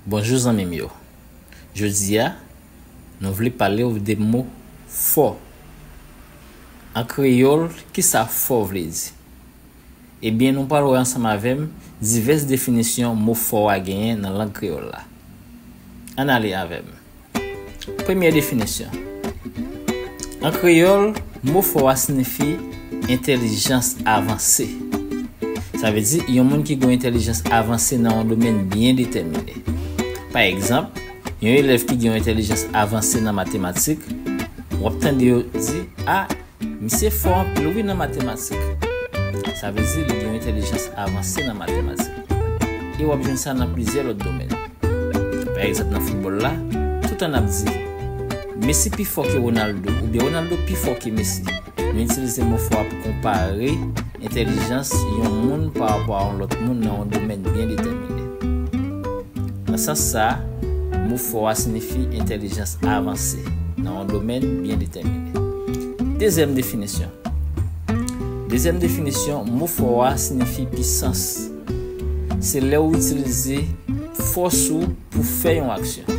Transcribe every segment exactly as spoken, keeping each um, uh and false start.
Bonjou zanmi m yo. Jodi a, nou vle pale w de mo fò. An kreyòl, kisa fò vle di? Ebyen, nou pral wè ansanm avè m divès definisyon mo fò a genyen nan lang kreyòl la. Ann ale avè m. Premye definisyon. An kreyòl, mo fò a siyifi entèlijans avanse. Sa vle di, yon moun ki gen yon entèlijans avanse nan yon domèn byen detèmine. Pa egzanp, yon elèv ki gen yon entèlijans avanse nan matematik, w ap tande yo di, "A, misye fò anpil wi nan matematik." Sa vle di, li gen yon entèlijans avanse nan matematik. E w ap jwenn sa nan plizyè lòt domèn. Pa egzanp, nan foutbòl la, toutan n ap di, "Messi pi fò ke Ronaldo," oubyen, "Ronaldo pi fò ke Messi." Nou itilize mo fò a pou konpare entèlijans yon moun pa rapò a yon lòt moun nan yon domèn byen detèmine. Nan sans sa a, mo fò a siyifi entèlijans avanse nan yon domèn byen detèmine. Dezyèm definisyon. Dezyèm definisyon, mo fò a siyifi pisans. Se lè w itilize fòs ou pou fè yon aksyon.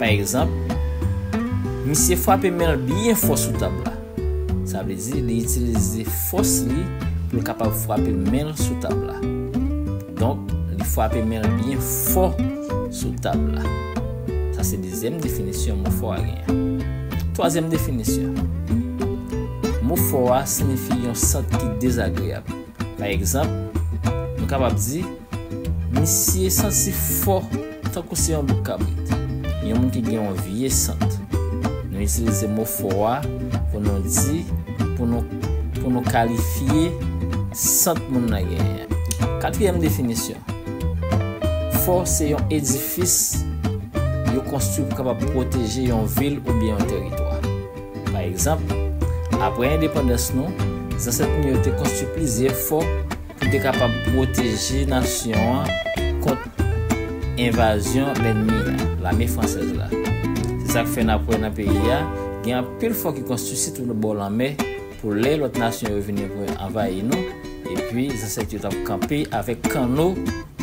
Pa egzanp, misye frape men l byen fò sou tab la. Sa vle di, li itilize fòs li pou l kapab frape men l sou tab la. Donk, li frape men l byen fò sou tab la. Sa se dezyèm definisyon mo fò a genyen. Twazyèm definisyon. Mo fò a siyifi yon sant ki dezagreyab. Pa egzanp, nou kapab di, "Misye santi fò tankou se yon bouk kabrit." Yon moun ki gen yon vye sant. Nou itilize mo fò a pou nou di, pou nou, pou nou kalifye sant moun nan genyen an. Katriyèm definisyon. Fò se yon edifis yo konstwi pou kapab pwoteje yon vil oubyen yon tèritwa. Pa egzanp, apre endepandans nou, zansèt nou yo te konstwi plizyè fò pou te kapab pwoteje nasyon an kont envazyon lènmi a, lame fransèz la. Se sa k fè n ap wè nan peyi a, gen anpil fò ki konstwi sitou bò lanmè pou lè lòt nasyon yo vini pou anvayi nou, epi zansèt yo t ap kanpe avèk kanno,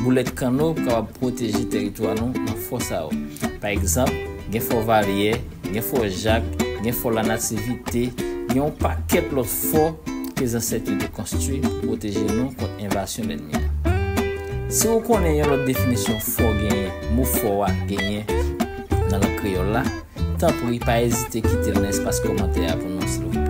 boulèt kanno pou kapab pwoteje tèritwa nou nan fò sa yo. Pa egzanp, gen fò Valyè, gen fò Jak, gen fò Lanativite, gen yon pakèt lòt fò ke zansèt yo te konstwi pou pwoteje nou kont envazyon lènmi a. Si w konnen yon lòt definisyon fò genyen, mo fò a genyen nan lang kreyòl la, tanpri pa ezite kite l nan espas kòmantè a pou nou, silvouplè.